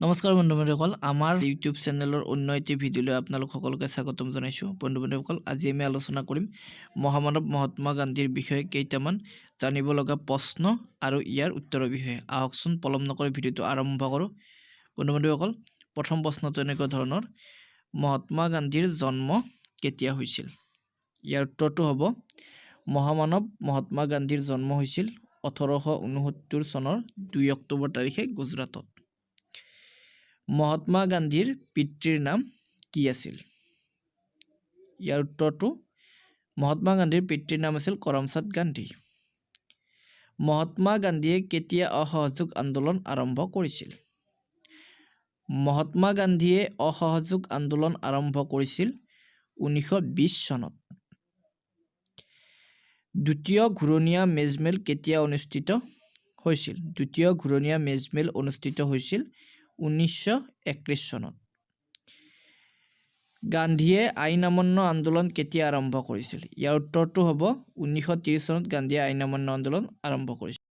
নমস্কাৰ বন্ধু বান্ধৱীসকল, আমাৰ ইউটিউব চেনেলৰ অন্য এটি ভিডিঅ'লৈ আপোনালোক সকলোকে স্বাগতম জনাইছোঁ। বন্ধু বান্ধৱীসকল, আজি আমি আলোচনা কৰিম মহামানৱ মহাত্মা গান্ধীৰ বিষয়ে কেইটামান জানিব লগা প্ৰশ্ন আৰু ইয়াৰ উত্তৰৰ বিষয়ে। আহকচোন, পলম নকৰি ভিডিঅ'টো আৰম্ভ কৰোঁ। বন্ধু বান্ধৱীসকল, প্ৰথম প্ৰশ্নটো এনেকুৱা ধৰণৰ: মহাত্মা গান্ধীৰ জন্ম কেতিয়া হৈছিল? ইয়াৰ উত্তৰটো হ'ব, মহামানৱ মহাত্মা গান্ধীৰ জন্ম হৈছিল 1869 চনৰ 2 অক্টোবৰ তাৰিখে গুজৰাটত। মহাত্মা গান্ধীৰ পিতৃৰ নাম কি আছিল? ইয়াৰ উত্তৰটো, মহাত্মা গান্ধীৰ পিতৃৰ নাম আছিল কৰমচাঁদ গান্ধী। মহাত্মা গান্ধীয়ে কেতিয়া অসহযোগ আন্দোলন আৰম্ভ কৰিছিল? মহাত্মা গান্ধীয়ে অসহযোগ আন্দোলন আৰম্ভ কৰিছিল 1920 চনত। দ্বিতীয় ঘূৰণীয়া মেজমেল কেতিয়া অনুষ্ঠিত হৈছিল? দ্বিতীয় ঘূৰণীয়া মেজমেল অনুষ্ঠিত হৈছিল 1931 চনত। গান্ধীয়ে আইন অমান্য আন্দোলন কেতিয়া আৰম্ভ কৰিছিল? ইয়াৰ উত্তৰটো হ'ব, 1930 চনত গান্ধীয়ে আইন অমান্য আন্দোলন আৰম্ভ কৰিছিল।